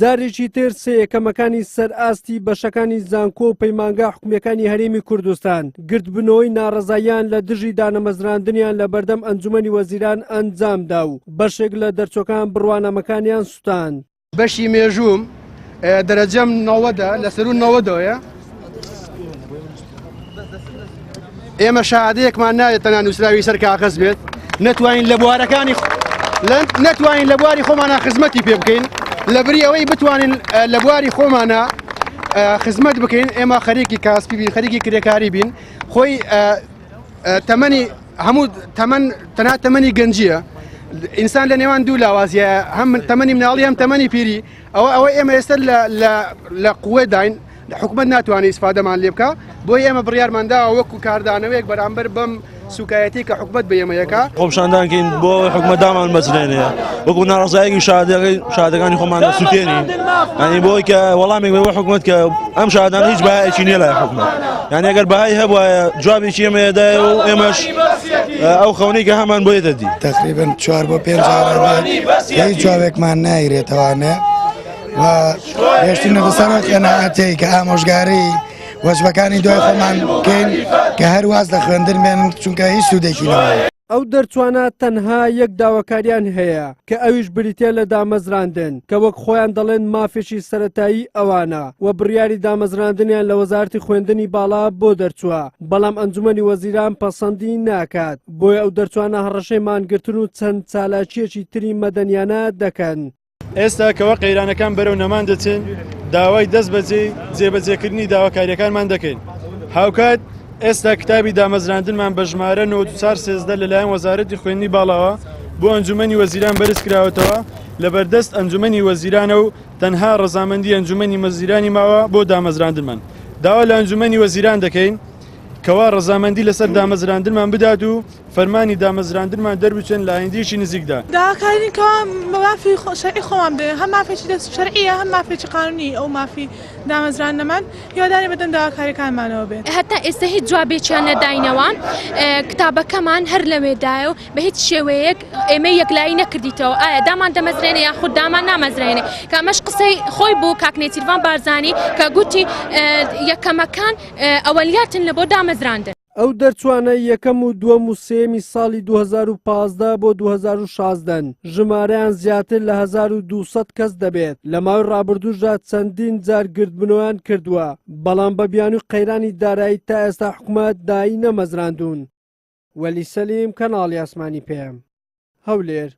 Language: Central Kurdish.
جارێکی تر سێ یەکەمەکانی سەر ئاستی بەشەکانی زانکۆ و پەیمانگا حکومییەکانی هەرێمی کوردستان گردبوونەوەی ناڕەزاییان لە دژی دانەمەزراندنیان لە بەردەم ئەنجومەنی وەزیران ئەنجامدا و بەشێک لە دەرچووەکان بڕوانامەکانیان سوتاند. بەشی مێژووم دەرەجەم نەوەدە لە سەروو نەوەدەوەیە ئێمە شادەیەکمان ناوێت تەنها نووسراوی سەر کاغەز بێت نەتوانین لە بوارەکانی نەتوانین لە بواری خۆمانە خزمەتی پێ بکەین لە بری ئەوەی بتوانین لە بواری خۆمانە خزمەت بکەین ئێمە خەریکی کاسپی بین خەریکی کرێکاری بین خۆی تەمەنی هەموو تەمەن تەنها تەمەنی گەنجیە ئینسان لە نێوان دوو لاوازیە هەم تەمەنی مناڵی هەم تەمەنی پیری ئەوە ئەوە ئێمە ئێستا لە قوێداین حکومت ناتوانێت ئیسفادەمان لێ بکە بۆی ئێمە بڕیارماندا وەکو کاردانەوەیەک بەرامبەر بەم سوکایەتی کە حکومت بە ئێمە یەکە خۆپشاندانکەین بۆ حکومت دامان مەزرێنێ وەکو ناڕزایەکی شادەکانی خۆمان سوتێنی ینی بۆی کە وەڵامێک بۆ حکومت کە ئەم شادان هیچ بایەکی نییە لای حکومت یعنی ئەگەر بەهای هەبوایە جوابێکی ئێمە دایە و ئێمەش ئەو خەونەی کە هەمان بۆیە دەدی تقریبا چوار بۆ پێنج هیچ جوابێکمان نایرێتەوانێ و گەشتینە لەسەر قەناعەتێک کە ئامۆژگاری وەجبەکانی دوای خۆمان بکەین کە هەر واز لە خوێندن بێنن چونکە هیچ سوودێکی نەماوە. ئەو دەرچوانە تەنها یەک داواکاریان هەیە کە ئەویش بریتیە لە دامەزراندن کە وەک خۆیان دەڵێن مافێکی سەرەتایی ئەوانە و بڕیاری دامەزراندنیان لە وەزارەتی خوێندنی باڵا بۆ دەرچووە بەڵام ئەنجومەنی وەزیران پەسەندی ناکات بۆیە ئەو دەرچوانە هەڕەشەی مانگرتن و چەند چالاکیەکی تری مەدەنیانە دەکەن. ئێستا کەوا قەیرانەکان بەرەو نەمان دەچن، داوای دەست بەجێی جێبەجێکردنی داواکارییەکانمان دەکەین. هاوکات ئێستا کتابی دامەزراندنمان بە ژمارە 94 13 لەلایەن وەزارەتی خوێندنی باڵاوە بۆ ئەنجومەنی وەزیران بەرزکراوەتەوە، لەبەردەست ئەنجومەنی وەزیرانە و تەنها ڕەزامەندی ئەنجومەنی مەزیرانی ماوە بۆ دامەزراندنمان. داوا لە ئەنجومەنی وەزیران دەکەین کەوا ڕەزامەندی لەسەر دامەزراندنمان بدات و فەرمانی دامەزراندنمان دەربچن لە ئایندەیەکی نزیکدا. داواکارین کەوا مافی شەرعی خۆمان بدەن، هەم مافێکی دەست شەرعیە هەم مافێکی قانونی ئەو مافی دامەزراندنەمان، هیوادارین بەدەم داواکاریەکانمانەوە بێن. هەتا ئێستا هیچ جوابێکیان نەداینەوە، کتابەکەمان هەر لەوێدایە و بە هیچ شێوەیەک ئێمەی یەکلایی نەکردیتەوە ئایا دامان دەمەزرێنێ یاخود دامان نامەزرێنێ، کە ئەمەش قسەی خۆی بوو کاک نێچیرڤان بارزانی کە گوتی یەکەمەکان ئەوەلیاتن لە بۆ دامەزراندن. ئەو دەرچوانە یەکەم و دووەم و سێیەمی ساڵی 2015 بۆ 2016 ن، ژمارەیان زیاتر لە 1200 کەس دەبێت، لە ماوەی ڕابردووشدا چەندین جار گردبوونەوەیان کردووە، بەڵام بە بیانووی قەیرانی دارایی تا ئێستا حکومەت داینەمەزراندوون. وەلی سەلیم، کەناڵی ئاسمانی پەیام، هەولێر.